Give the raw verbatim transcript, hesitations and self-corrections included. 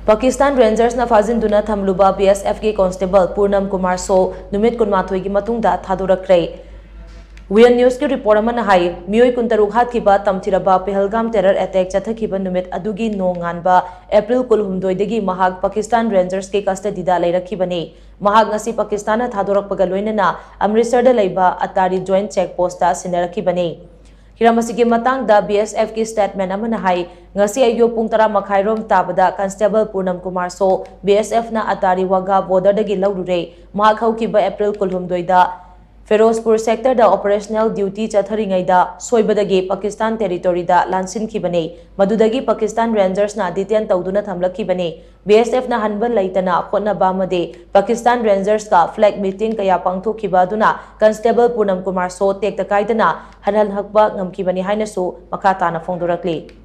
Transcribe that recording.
Pakistan ꯔꯦꯟꯖꯔꯁꯅ ꯐꯥꯖꯤꯟꯗꯨꯅ ꯊꯝꯂꯨꯕ B ꯑꯦꯁ ꯑꯦꯐꯀꯤ constable ꯄꯨꯔꯅꯝ Kumar ꯁꯣ ꯅꯨꯃꯤꯠ ꯀꯨꯟꯃꯥꯊꯣꯏꯒꯤ ꯃꯇꯨꯡꯗ ꯊꯥꯗꯣꯔꯛꯈ꯭ꯔꯦ꯫ ꯋꯤꯌꯟ ꯅ꯭ꯌꯨꯁꯀꯤ report ꯑꯃꯅ ꯍꯥꯏ, ꯃꯤꯑꯣꯏ ꯀꯨꯟꯇꯔꯨꯛ ꯍꯥꯠꯈꯤꯕ ꯇꯝꯊꯤꯔꯕ ꯄꯦꯍꯜꯒꯥꯝ ꯇꯦꯔꯔ ꯑꯦꯇꯦꯛ ꯆꯠꯊꯈꯤꯕ ꯅꯨꯃꯤꯠ ꯑꯗꯨꯒꯤ ꯅꯣꯡꯉꯥꯟꯕ ꯑꯦꯄ꯭ꯔꯤꯜ ꯀꯨꯟꯍꯨꯝꯗꯣꯏꯗꯒꯤ ꯃꯍꯥꯛ ꯄꯥꯀꯤꯁꯇꯥꯟ ꯔꯦꯟꯖꯔꯁꯀꯤ ꯀꯁꯇꯗꯤꯗ ꯂꯩꯔꯛꯈꯤꯕꯅꯤ꯫ ꯃꯍꯥꯛ ꯉꯁꯤ ꯄꯥꯀꯤꯁꯇꯥꯟꯅ ꯊꯥꯗꯣꯔꯛꯄꯒ ꯂꯣꯏꯅꯅ ꯑꯃ꯭ꯔꯤꯠꯁꯔꯗ ꯂꯩꯕ ꯑꯇꯥꯔꯤ ꯖꯣꯏꯟ ꯆꯦꯛ ꯄꯣꯁꯇ ꯁꯤꯟꯅꯔꯛꯈꯤꯕꯅꯤ꯫ ꯍꯤꯔꯝ ꯑꯁꯤꯒꯤ ꯃꯇꯥꯡꯗ ꯕꯤ ꯑꯦꯁ ꯑꯦꯐꯀꯤ ꯁ꯭ꯇꯦꯠꯃꯦꯟ ꯑꯃꯅ ꯍꯥꯏ, ꯉꯁꯤ ꯑꯌꯨꯛ ꯄꯨꯡ ꯇꯔꯥ ꯃꯈꯥꯏꯔꯣꯝ ꯇꯥꯕꯗ ꯀꯟꯁꯇꯦꯕꯜ ꯄꯨꯔꯅꯝ ꯀꯨꯃꯥꯔ ꯁꯣ ꯕꯤ ꯑꯦꯁ ꯑꯦꯐꯅ ꯑꯇꯥꯔꯤ ꯋꯥꯒꯥ ꯕꯣꯔꯗꯔꯗꯒꯤ ꯂꯧꯔꯨꯔꯦ꯫ ꯃꯍꯥꯛ ꯍꯧꯈꯤꯕ ꯑꯦꯄ꯭ꯔꯤꯜ ꯀꯨꯟꯍꯨꯝꯗꯣꯏꯗ ꯐꯤꯔꯣꯖꯄꯨꯔ ꯁꯦꯛꯇꯔꯗ ꯑꯣꯄꯔꯦꯁꯅꯦꯜ ꯗ꯭ꯌꯨꯇꯤ ꯆꯠꯊꯔꯤꯉꯩꯗ ꯁꯣꯏꯕꯗꯒꯤ ꯄꯥꯀꯤꯁꯇꯥꯟ ꯇꯦꯔꯤꯇꯣꯔꯤꯗ ꯂꯥꯟꯁꯤꯟꯈꯤꯕꯅꯤ꯫ ꯃꯗꯨꯗꯒꯤ ꯄꯥꯀꯤꯁꯇꯥꯟ ꯔꯦꯟꯖꯔꯁꯅ ꯗꯤꯇꯦꯟ ꯇꯧꯗꯨꯅ ꯊꯝꯂꯛꯈꯤꯕꯅꯤ꯫ ꯕꯤ ꯑꯦꯁ ꯑꯦꯐꯅ ꯍꯟꯕ ꯂꯩꯇꯅ ꯍꯣꯠꯅꯕ ꯑꯃꯗꯤ ꯄꯥꯀꯤꯁꯇꯥꯟ ꯔꯦꯟꯖꯔꯁꯀ ꯐ꯭ꯂꯦꯒ ꯃꯤꯇꯤꯡ ꯀꯌꯥ ꯄꯥꯡꯊꯣꯛꯈꯤꯕ ꯑꯗꯨꯅ ꯀꯟꯁꯇꯦꯕꯜ ꯄꯨꯔꯅꯝ ꯀꯨꯃꯥꯔ ꯁꯣ ꯇꯦꯛꯇ ꯀꯥꯏꯗꯅ ꯍꯜꯍꯜꯂꯛꯄ ꯉꯝꯈꯤꯕꯅꯤ ꯍꯥꯏꯅꯁꯨ ꯃꯈꯥ ꯇꯥꯅ ꯐꯣꯡꯗꯣꯔꯛꯂꯤ꯫